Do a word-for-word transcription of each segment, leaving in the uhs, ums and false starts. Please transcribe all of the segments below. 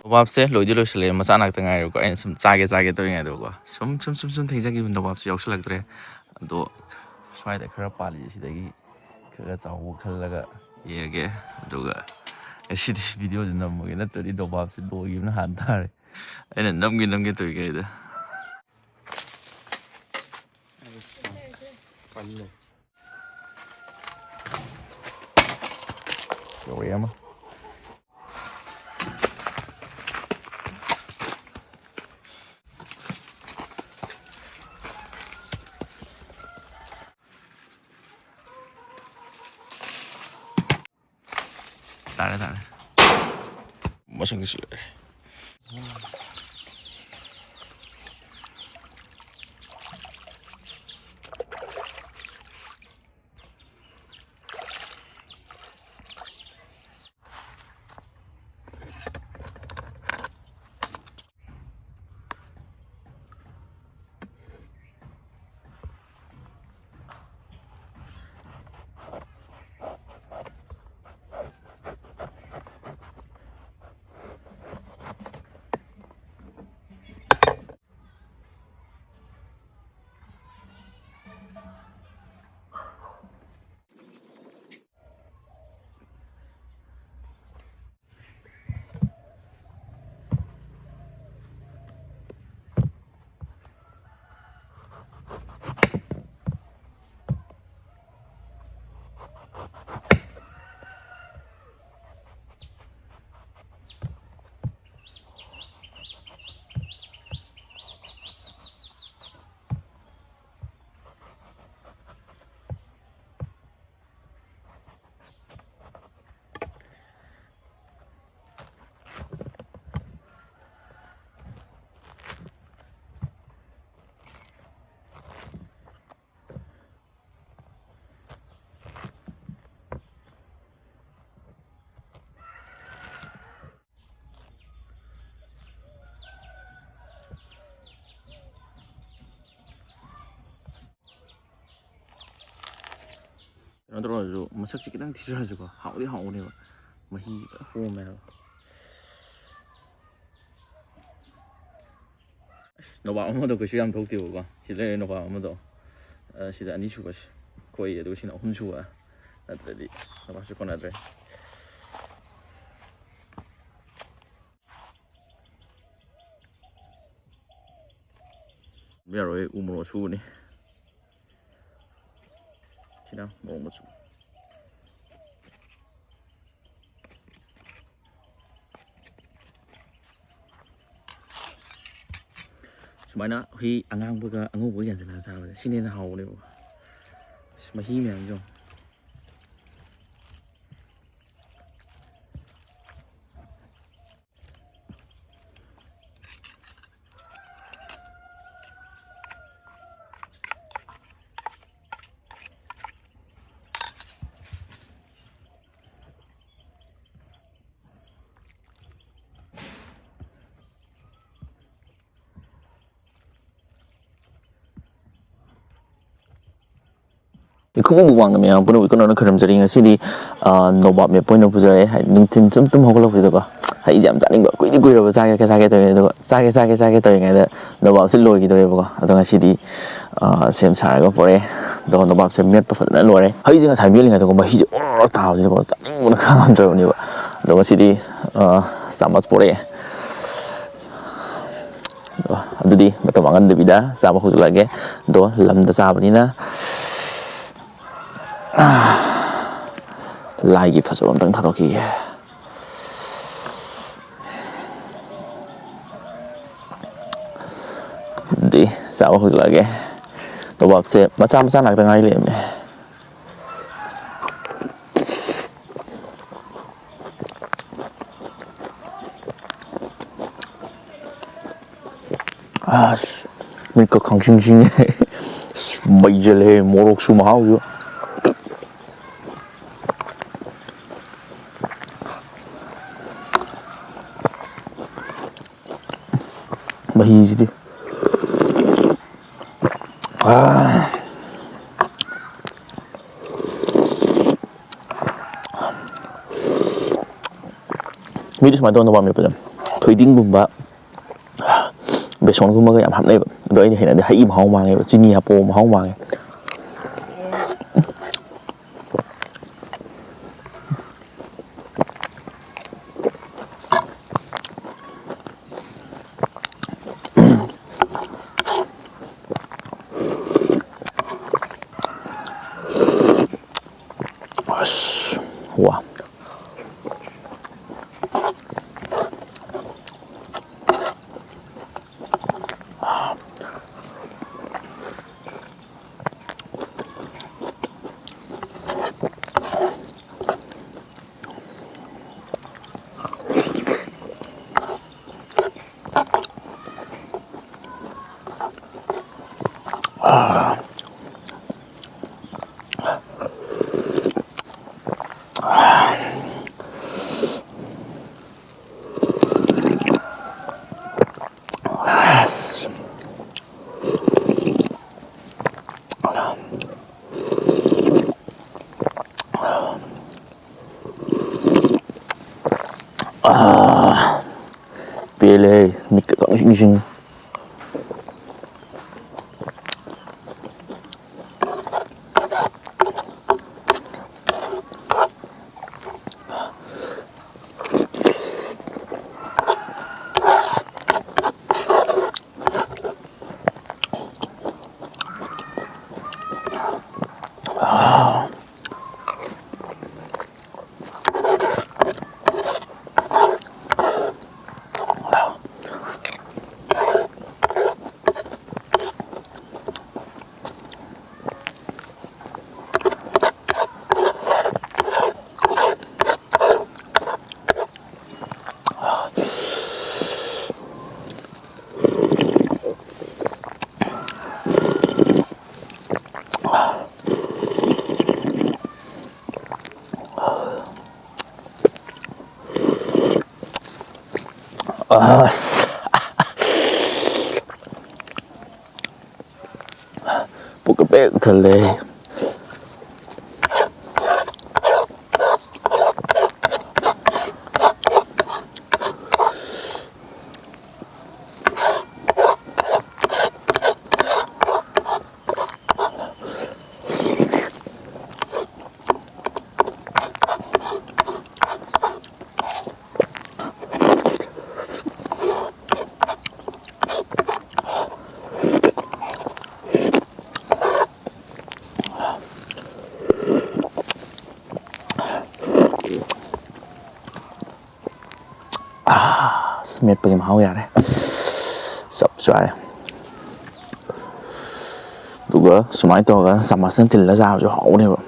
ꯅꯣꯕꯥꯞꯁꯦ ꯂꯣꯏꯗꯤ ꯂꯣꯏꯁꯤꯜꯂꯛꯑꯦ, ꯃꯆꯥ ꯉꯥꯛꯇ ꯉꯥꯏꯔꯦꯕꯀꯣ꯫ ꯑꯩꯅ ꯁꯨꯝ ꯆꯥꯒꯦ ꯆꯥꯒꯦ ꯇꯧꯔꯤꯉꯩꯗꯀꯣ, ꯁꯨꯝ ꯁꯨꯝ ꯁꯨꯝ ꯁꯨꯝ ꯊꯦꯡꯖꯈꯤꯕ, ꯅꯣꯕꯥꯞꯁꯦ ꯌꯥꯎꯁꯜꯂꯛꯇ꯭ꯔꯦ꯫ ꯑꯗꯣ ꯁ꯭ꯋꯥꯏꯗ ꯈꯔ ꯄꯥꯜꯂꯤ, ꯁꯤꯗꯒꯤ ꯈꯔ ꯆꯥꯎꯕ ꯈꯜꯂꯒ ꯌꯦꯡꯉꯒꯦ꯫ ꯑꯗꯨꯒ ꯉꯁꯤꯗꯤ ꯚꯤꯗꯤꯑꯣꯁꯦ ꯅꯝꯃꯒꯦ, ꯅꯠꯇ꯭ꯔꯗꯤ ꯅꯣꯕꯥꯞꯁꯦ ꯂꯣꯏꯈꯤꯕꯅ ꯍꯥꯟ ꯇꯥꯔꯦ꯫ ꯑꯩꯅ ꯅꯝꯒꯦ ꯅꯝꯒꯦ ꯇꯧꯔꯤꯉꯩꯗ꯫ ꯌꯧꯔꯛꯑꯦ ꯑꯃ꯫ ꯇꯥꯔꯦ, ꯇꯥꯔꯦ꯫ ꯃꯁꯤꯡꯁꯨ ꯂꯩꯔꯦ꯫ ꯀꯩꯅꯣ ꯇꯧꯔꯁꯨ, ꯃꯁꯛꯁꯦ ꯈꯤꯇꯪ ꯊꯤꯖꯔꯁꯨꯀꯣ, ꯍꯥꯎꯗꯤ ꯍꯥꯎꯕꯅꯦꯕ꯫ ꯃꯍꯤ ꯐꯖꯅ ꯍꯣꯝꯃꯦ ꯍꯥꯏꯕ꯫ ꯅꯣꯕꯥꯞ ꯑꯃꯗꯣ ꯀꯩꯁꯨ ꯌꯥꯝ ꯊꯣꯛꯇꯦꯕꯀꯣ꯫ ꯁꯤ ꯂꯩꯔꯦ ꯅꯣꯕꯥꯞ ꯑꯃꯗꯣ꯫ ꯑ, ꯁꯤꯗ ꯑꯅꯤ ꯁꯨꯕꯁꯦ ꯈꯣꯏ, ꯑꯗꯨꯒ ꯁꯤꯅ ꯑꯍꯨꯝ ꯁꯨꯕ꯫ ꯅꯠꯇ꯭ꯔꯗꯤ ꯅꯣꯕꯥꯞꯁꯦ ꯀꯣꯟꯅꯗ꯭ꯔꯦ꯫ ꯌꯥꯔꯣꯏ, ꯎ ꯃꯣꯔꯣꯛ ꯑꯁꯨꯕꯅꯤ꯫ ꯁꯤꯅ ꯃꯣꯔꯣꯛ ꯃꯆꯨ꯫ ꯁꯨꯃꯥꯏꯅ ꯍꯨꯏ ꯑꯉꯥꯡꯕꯒ ꯑꯉꯧꯕꯒ ꯌꯥꯟꯁꯤꯜꯂꯒ ꯆꯥꯕꯁꯦ, ꯁꯤꯅ ꯍꯦꯟꯅ ꯍꯥꯎꯕꯅꯦꯕ꯫ ꯑꯁ, ꯃꯍꯤ ꯃꯌꯥꯝꯁꯦ ꯌꯦꯡꯉꯣ꯫ ꯏꯈꯨꯕꯨ ꯋꯥꯡꯅ ꯃꯌꯥꯝ ꯄꯨꯝꯅꯃꯛ ꯏꯀꯨꯟ ꯈꯨꯔꯨꯝꯖꯔꯤ꯫ ꯉꯁꯤꯗꯤ, ꯑ, ꯅꯣꯕꯥꯞ ꯃꯦꯠꯄ ꯑꯣꯏꯅ ꯄꯨꯖꯔꯦ꯫ ꯍꯥꯏꯗꯤ ꯅꯨꯡꯊꯤꯟ ꯁꯨꯝ ꯇꯨꯝ ꯍꯧꯒꯠꯂꯛꯄꯁꯤꯗꯀꯣ, ꯍꯩꯁꯦ ꯌꯥꯝ ꯆꯥꯅꯤꯡꯕ, ꯀꯨꯏꯗꯤ ꯀꯨꯏꯔꯕ ꯆꯥꯒꯦ ꯆꯥꯒꯦ ꯇꯧꯔꯤꯉꯩ, ꯑꯗꯨꯒ ꯆꯥꯒꯦ ꯆꯥꯒꯦ ꯆꯥꯒꯦ ꯇꯧꯔꯤꯉꯩꯗ ꯅꯣꯕꯥꯞꯁꯦ ꯂꯣꯏꯈꯤꯗꯣꯔꯦꯕꯀꯣ꯫ ꯑꯗꯣ ꯉꯁꯤꯗꯤ, ꯑ, ꯁꯦꯝ ꯁꯥꯔꯒ ꯄꯨꯔꯛꯑꯦ꯫ ꯑꯗꯣ ꯅꯣꯕꯥꯞꯁꯦ ꯃꯦꯠꯄ ꯐꯖꯅ ꯂꯣꯏꯔꯦ꯫ ꯍꯩꯁꯦ ꯉꯁꯥꯏ ꯃꯦꯠꯂꯤꯉꯩꯗꯀꯣ ꯃꯍꯤꯁꯦ ꯑꯣꯔ ꯇꯥꯕꯁꯤꯗꯀꯣ ꯆꯥꯅꯤꯡꯕꯅ ꯈꯥꯡꯉꯝꯗ꯭ꯔꯕꯅꯦꯕ꯫ ꯑꯗꯣ ꯉꯁꯤꯗꯤ, ꯑ, ꯆꯥꯃꯁ ꯄꯨꯔꯛꯑꯦ꯫ ꯑꯗꯨꯗꯤ ꯃꯇꯝ ꯃꯥꯡꯍꯟꯗꯕꯤꯗ ꯆꯥꯕ ꯍꯧꯖꯤꯜꯂꯛꯑꯒꯦ꯫ ꯑꯗꯣ ꯂꯝꯗ ꯆꯥꯕꯅꯤꯅ ꯂꯥꯏꯒꯤ ꯐꯖꯕ ꯑꯝꯇꯪ ꯊꯥꯗꯣꯛꯈꯤꯒꯦ꯫ ꯑꯗꯨꯗꯤ ꯆꯥꯕ ꯍꯧꯖꯤꯜꯂꯛꯑꯒꯦ꯫ ꯅꯣꯕꯥꯞꯁꯦ ꯃꯆꯥ ꯃꯆꯥ ꯉꯥꯛꯇ ꯉꯥꯏ ꯂꯩꯔꯝꯃꯦ꯫ ꯑꯁ, ꯃꯤꯠꯀ ꯈꯪꯁꯤꯡ ꯁꯤꯡꯉꯦ꯫ ꯑꯁ, ꯃꯩ ꯆꯠꯂꯦꯍꯦ, ꯃꯣꯔꯣꯛꯁꯨ ꯃꯍꯥꯎꯁꯨ꯫ ꯃꯍꯤꯁꯤꯗꯤ꯫ ꯑꯥ꯫ ꯃꯤꯗꯤ ꯁꯨꯃꯥꯏꯅ ꯇꯧꯅ ꯄꯥꯝꯃꯦ, ꯐꯖꯅ ꯊꯣꯏꯗꯤꯡꯒꯨꯝꯕ, ꯕꯦꯁꯣꯟꯒꯨꯝꯕꯒ ꯌꯥꯝ ꯍꯥꯞꯅꯩꯕ꯫ ꯑꯗꯣ ꯑꯩꯗꯤ ꯍꯩꯅꯗꯦ, ꯍꯩ ꯃꯍꯥꯎ ꯃꯥꯡꯉꯦꯕ, ꯆꯤꯅꯤ ꯍꯥꯞꯄ ꯃꯍꯥꯎ ꯃꯥꯡꯉꯦ꯫ ꯑꯁ, ꯋꯥ꯫ ꯑꯥ, ꯄꯦꯜꯂꯦꯍꯦ, ꯃꯤꯠꯀ ꯈꯪꯁꯤꯡ ꯁꯤꯡ꯫ ꯑꯁ꯫ ꯄꯨꯛꯀ ꯄꯤꯛ ꯊꯜꯂꯦ꯫ ꯃꯦꯠꯄꯒꯤ ꯃꯍꯥꯎ ꯌꯥꯔꯦ꯫ ꯆꯞ ꯆꯥꯔꯦ꯫ ꯑꯗꯨꯒ ꯁꯨꯃꯥꯏꯅ ꯇꯧꯔꯒ ꯆꯥꯃꯁꯅ ꯊꯤꯜꯂ ꯆꯥꯕꯁꯨ ꯍꯥꯎꯕꯅꯦꯕ꯫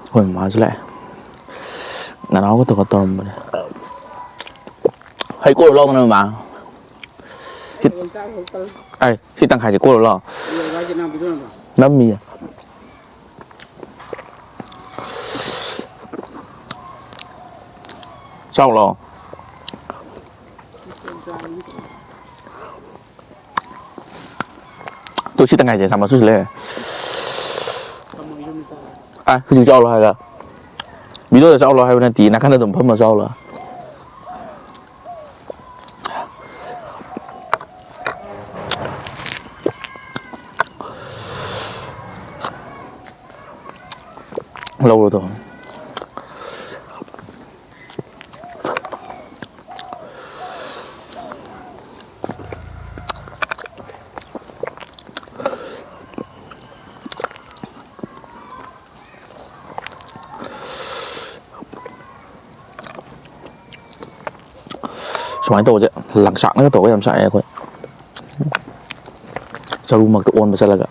ꯑꯩꯈꯣꯏ ꯃꯃꯥꯁꯨ ꯂꯥꯛꯑꯦ꯫ ꯅꯅꯥꯎꯒ ꯇꯧꯔꯒ ꯇꯧꯔꯝꯕꯅꯦ꯫ ꯍꯩ ꯀꯣꯠꯂꯨ ꯂꯥꯎ ꯅꯣꯏ ꯃꯃꯥ꯫ ꯁꯤ, ꯑꯩ, ꯁꯤ ꯇꯪꯈꯥꯏꯁꯦ ꯀꯣꯠꯂꯨ ꯂꯥꯎ꯫ ꯅꯝꯃꯤꯌꯦ꯫ ꯆꯥꯎ ꯂꯥꯎ꯫ ꯇꯨ ꯁꯤ ꯇꯪꯈꯥꯏꯁꯦ ꯆꯥꯃꯁꯨꯁꯨ ꯂꯩꯔꯦ꯫ ꯑ, ꯍꯧꯖꯤꯛ ꯆꯥꯎ ꯂꯥꯎ ꯍꯥꯏꯔꯒ꯫ ꯚꯤꯗꯤꯑꯣꯗ ꯆꯥꯎ ꯂꯥꯎ ꯍꯥꯏꯕ ꯅꯠꯇꯦ, ꯅꯥꯀꯟꯗ ꯑꯗꯨꯝ ꯐꯝꯃ ꯆꯥꯎ ꯂꯥꯎ꯫ ꯂꯧꯔꯣ ꯑꯗꯣ꯫ ꯁꯨꯃꯥꯏꯅ ꯇꯧꯕꯁꯦ ꯂꯪꯆꯥꯛꯅꯒ ꯇꯧꯕ ꯌꯥꯝ ꯆꯥꯛꯑꯦ ꯑꯩꯈꯣꯏ꯫ ꯆꯔꯨꯃꯛꯇ ꯑꯣꯟꯕ ꯆꯠꯂꯒ꯫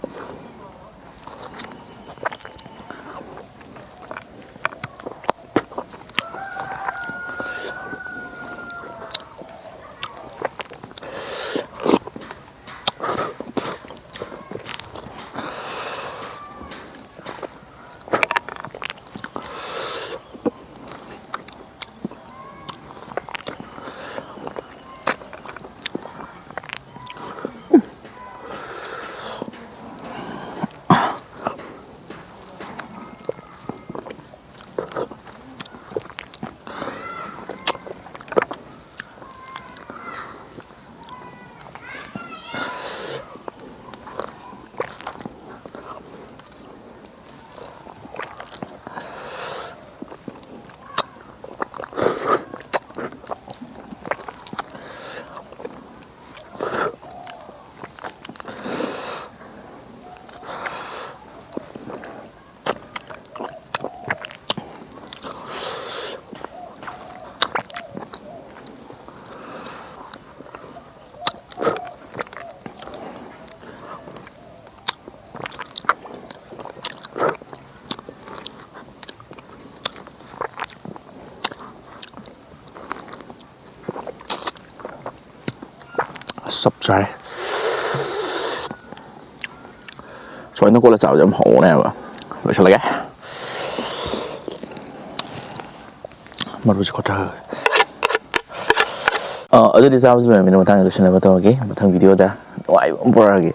ꯆꯞ ꯆꯥꯔꯦ꯫ ꯁꯨꯃꯥꯏꯅ ꯀꯣꯠꯂ ꯆꯥꯕꯁꯦ ꯌꯥꯝ ꯍꯥꯎꯕꯅꯦꯕ꯫ ꯂꯣꯏꯁꯤꯜꯂꯒꯦ꯫ ꯃꯔꯨꯁꯦ ꯈꯣꯠꯊꯈ꯭ꯔꯦ꯫ ꯑ, ꯑꯗꯨꯗꯤ ꯆꯥꯕꯁꯨ ꯂꯣꯏꯔꯃꯤꯅ ꯃꯊꯪꯗ ꯂꯣꯏꯁꯤꯟꯅꯕ ꯇꯧꯔꯒꯦ꯫ ꯃꯊꯪ ꯚꯤꯗꯤꯑꯣꯗ ꯅꯨꯡꯉꯥꯏꯕ ꯑꯃ ꯄꯨꯔꯛꯑꯒꯦ꯫